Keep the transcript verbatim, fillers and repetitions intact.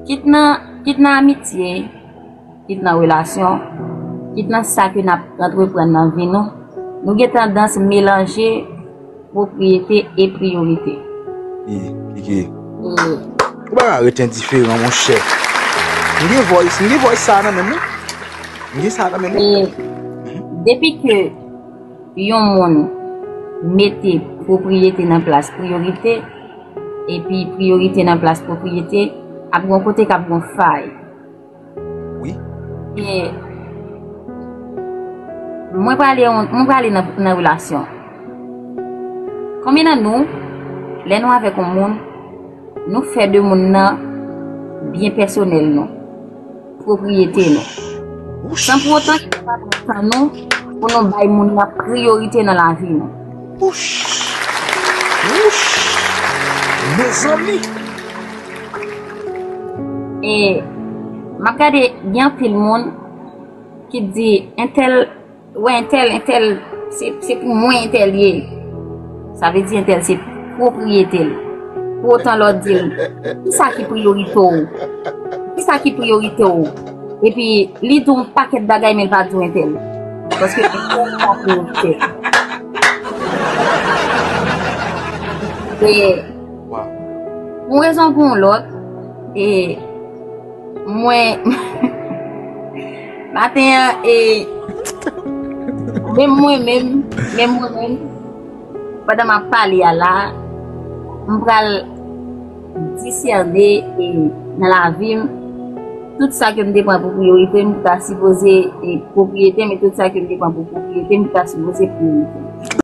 Kit nan, kit nan amitye, kit nan relasyon, kit nan sa ke n ap antreprann nan vi nou, nou gen tandans melanje pwopriyete e priyorite. Kiki. Ou pa ka rete endiferan, monchè. M gen voice, m gen voice sa nan men m, wi. M gen sa nan men m, wi. E depi ke yon moun mete pwopriyete nan plas priyorite, epi priyorite nan plas pwopriyete, ap gon kote k ap gon fay. Wi. E mwen prale, mwen prale nan, nan relasyon. Konbyen nan nou, lè nou avèk yon moun, nou fè de moun nan byen pèsonèl nou, pwopriyete nou, san pou otan ke nou pa pran tan nou pou nou bay moun nan priyorite nan lavi nou? Wouch! Wouch! Mezanmi! E m ap gade, gen anpil moun ki di entèl, wè entèl, entèl, se, se pou mwen entèl ye. Sa vle di entèl se pwopriyete l. Pou otan lè w di l, kisa ki priyorite w? Kisa ki priyorite w? Epi li di w yon pakèt bagay men l pa di w entèl. Paske entèl pa priyorite. E Wow. Yon rezon pou yon lòt, e mwen, maten an, e menm mwen menm, menm mwen menm, pandan m ap pale a la, m pral disène e nan lavi m, tout sa ke m te pran pou priyorite, m ta sipoze e pwopriyete m, e tout sa ke m te pran pou pwopriyete, m ta sipoze priyorite.